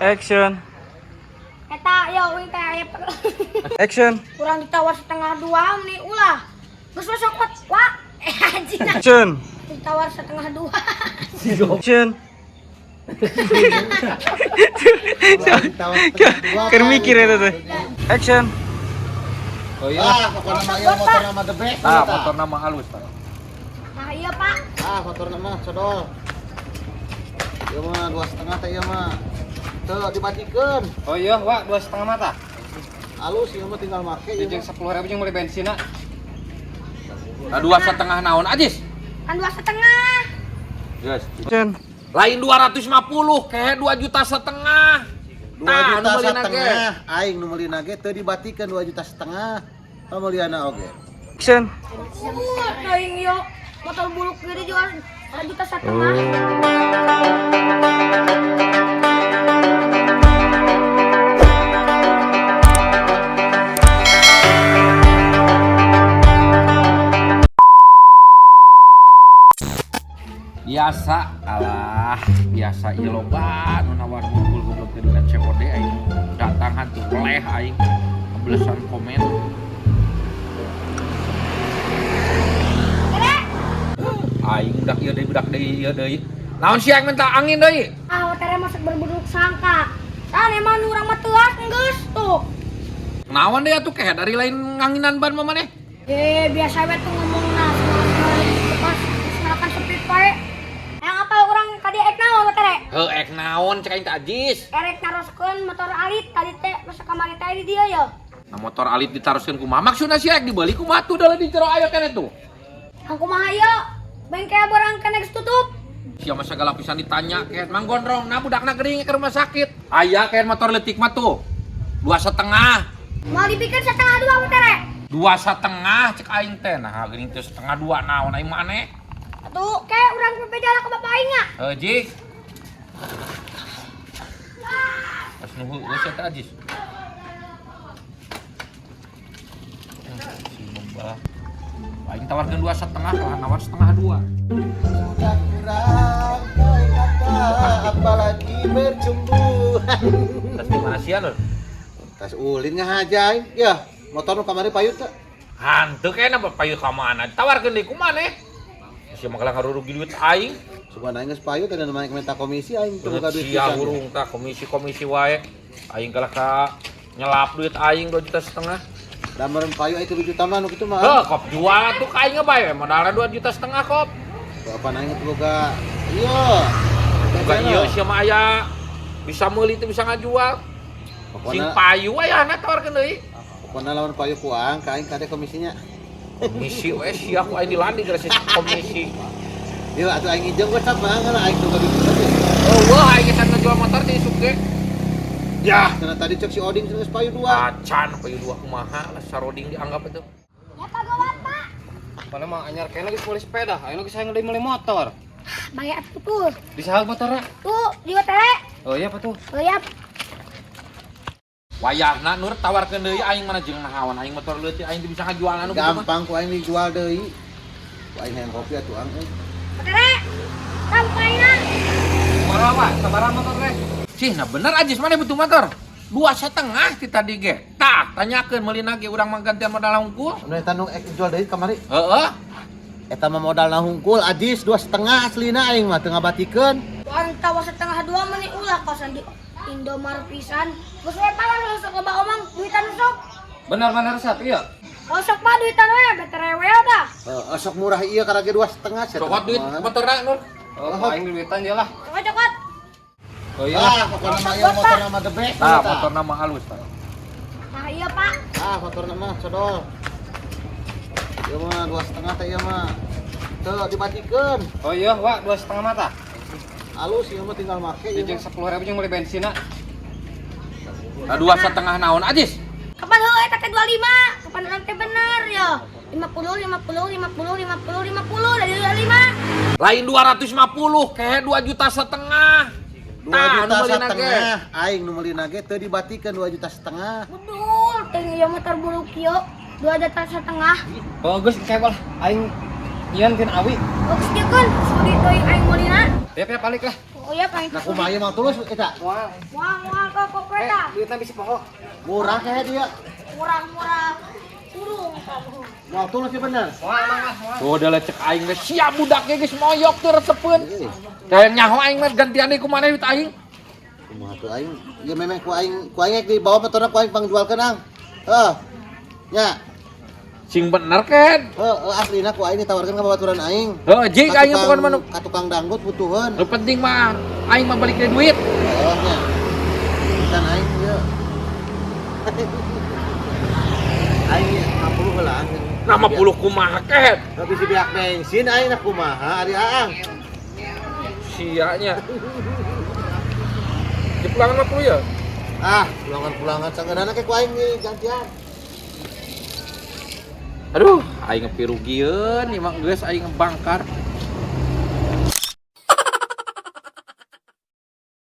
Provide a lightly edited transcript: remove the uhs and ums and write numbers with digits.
Action. Eta ya uing teh aya Action. kurang ditawar 1.5 nih ulah. Geus we sok wa. Anjing. Action. Ditawar 1.5. Action. Keur mikir eta teh. Action. Oh iya. Ah, pokoknya mah ieu motor nama the best. Nah, motor nama halus, Pak. Nah iya Pak. Ah, motor nama sodol. Ieu mah 2,5 teh ieu mah. Teu dibatikeun. Oh iya, Wak, 2,5 mata. Alus ieu mah tinggal make ieu. Jeung 10.000 jeung beli bensin. Nah, 2,5 naon Ajis? Kan 2,5. Yes. Action. Lain 250, kayak 2,5 juta. 2 Tah, juta nu meulina ge. setengah, aing nu meulina ge teu dibatikeun 2,5 juta. Pamuliana oge. Action. Teuing yo motor buluk gede jual 2,5 juta. Biasa, alah, biasa ieu loba nu nawar ngumpul goblok teh dina COD aing datang hantu meleh aing kebelesan komen. Aing budak ieu deui budak deui ieu deui. Naon sih aing minta angin deui? Ah, tere masuk berburuk sangka. Kan emang nu urang mah teuas geus tuh. Naon deui atuh keh dari lain nganginan ban mah maneh? Biasa we tuh ngomongna pas ngalakan sepi poe. Yang apa urang ka dieu ek naon tere? Heuh ek naon cek aing teh Ajis. Erek naroskeun motor alit tadi teh masa kamari teh di dieu yo. Nah motor alit ditaroskeun kumaha maksudna sih ek dibeli kumaha tuh dalah di jero aya keneh tuh. Ang kumaha ieu? Bengkel barang keneh geus tutup. Sia mah sagala pisan ditanya kayak Mang Gondrong, nah budakna gering ke rumah sakit. Aya kayak motor leutik mah tuh. 2,5. Mau dipikir 1.5 tere. 2,5 cek aing teh. Nah geuning teh 1.5 naon aing maneh. Atuh kayak urang bebeja ka bapak aing nya. Heuh Jik. Pas nu heueuh sia teh Ajis. Si bebah. Aing tawarkeun 2,5 kalah nawar 1.5. Sudah kurang kata apalagi bercumbu. Tas di mana sia lho? Tas ulin ngahaja aing. Ya, motor nu kamari payut teh. Hantu kayaknya payu ka mana? Tawarkeun deui kumaha neh? Sia mah kalah ngarurugi duit aing. Sugan aing geus payut ada namanya minta komisi aing teu boga duit Sia pisan. hurung tah komisi-komisi wae. Aing kalah ka nyelap duit aing 2,5 juta. Da meureun payu aing 7 juta mah nu kitu mah. Heuh, kop jual tuh ka aing bae modalna 2,5 juta kop. Apa aing teu boga. Iya. Bukan ieu sia mah aya bisa meuli teh bisa ngajual. Sing payu aya na tawarkeun deui. Pokona lamun payu ku aing ka aing kade komisinya. Komisi we sia ku aing dilandi gara komisi. Ieu atuh aing nginjem we cap mah ngana aing teu boga duit pisan. Oh, wah aing geus ngajual motor teh isuk ge. Yah, karena tadi cek si Oding geus payu 2. Acan payu 2 kumaha lah saroding dianggap itu. Ya Pak Gawat Pak. Mana mah anyar kayaknya lagi beli sepeda, ayo lagi saya ngedei beli motor. Bayar atuh tuh. Di sahal motornya? Tuh, di tere. Oh iya apa tuh? Oh iya. Wayahna Nur tawarkeun deui aing mana jeung nahaon aing motor leutik aing teu bisa ngajual anu kitu mah. Gampang ku aing dijual deui. Ku aing hayang kopi atuh ang euy. Tere. Sampaina. Kumaha Pak? Sabaraha motor teh? Sih, nah bener Ajis mana butuh motor? 2,5 ti tadi ge. Tah, tanyakeun meulina ge urang mah gantian modal hungkul. Nu eta nu ek jual deui kamari. Heeh. Eta mah modalna hungkul Ajis 2,5 aslina aing mah teu ngabatikeun. Urang tawar 1.5 meni ulah kosan di Indomaret pisan. Geus we tawar sok loba omong duitan sok. Bener-bener sat iya. Oh sok Pak duitan we better rewel dah. Heeh, sok murah ieu karage 2,5 sia. Cokot duit motorna Nur. Oh, aing duitan dia lah. Cokot cokot. Oh iya. Ah, pokoknya mah ieu motor nama the best. Tah, motor nama halus tah. Nah iya Pak. Ah, motor nama sodol. Ieu mah 2,5 teh ieu mah. Teu dibatikeun. Oh iya, Wak, 2,5 mata. Alus ieu mah tinggal make ieu. Jeung 10.000 jeung beli bensin. Nah 2,5 naon Ajis? Kapan heuh eta teh 25? Kapan urang teh bener ya? 50 50 50 50 50 dari 25. Lain 250 kayak 2,5 juta. 2 Tah, juta nu meulina ge. setengah, aing nu meulina ge teu dibatikeun 2,5 juta. Betul, teh ieu motor buluk ieu 2,5 juta. Oh, geus kayak lah aing nyian tin awi. Geus dieun, sudi teuing aing meulina. Tiap ya balik lah. Oh iya paling. Nah kumaha ieu mah tulus eta. Moal. Moal moal kok kok Eh, eta. duitna bisa poho. Murah kayak dia. Murah-murah kurung kamu. Moal tulus ya bener. Moal emang lah, moal. Tuh udah lecek aing geus sia budaknya geus moyok teu resepeun. Kayak nyaho aing mah gantian deui kumaha duit aing. Kumaha tuh aing? Ieu memeh ku aing rek dibawa motorna ku aing pangjualkeun ang. Heuh. Nya, Sing bener kan. heuh aslina ku aing ditawarkeun ka babaturan aing. Heuh, jik Ka aing tukang- bukan mah nu Ka tukang dangdut butuheun. nu penting mah aing mah balik deui duit. Heuh nya. Kan aing ieu. Aing 50 heula ang. Nama puluh kumaha ket. Tapi si biak bensin aing na kumaha ari aang. Sianya. Di pulangan 50 ya? Ah, pulangan-pulangan sanggeunana ke ku aing gantian. Aduh, aing ngepi rugieun, ieu mah geus aing ngebangkar.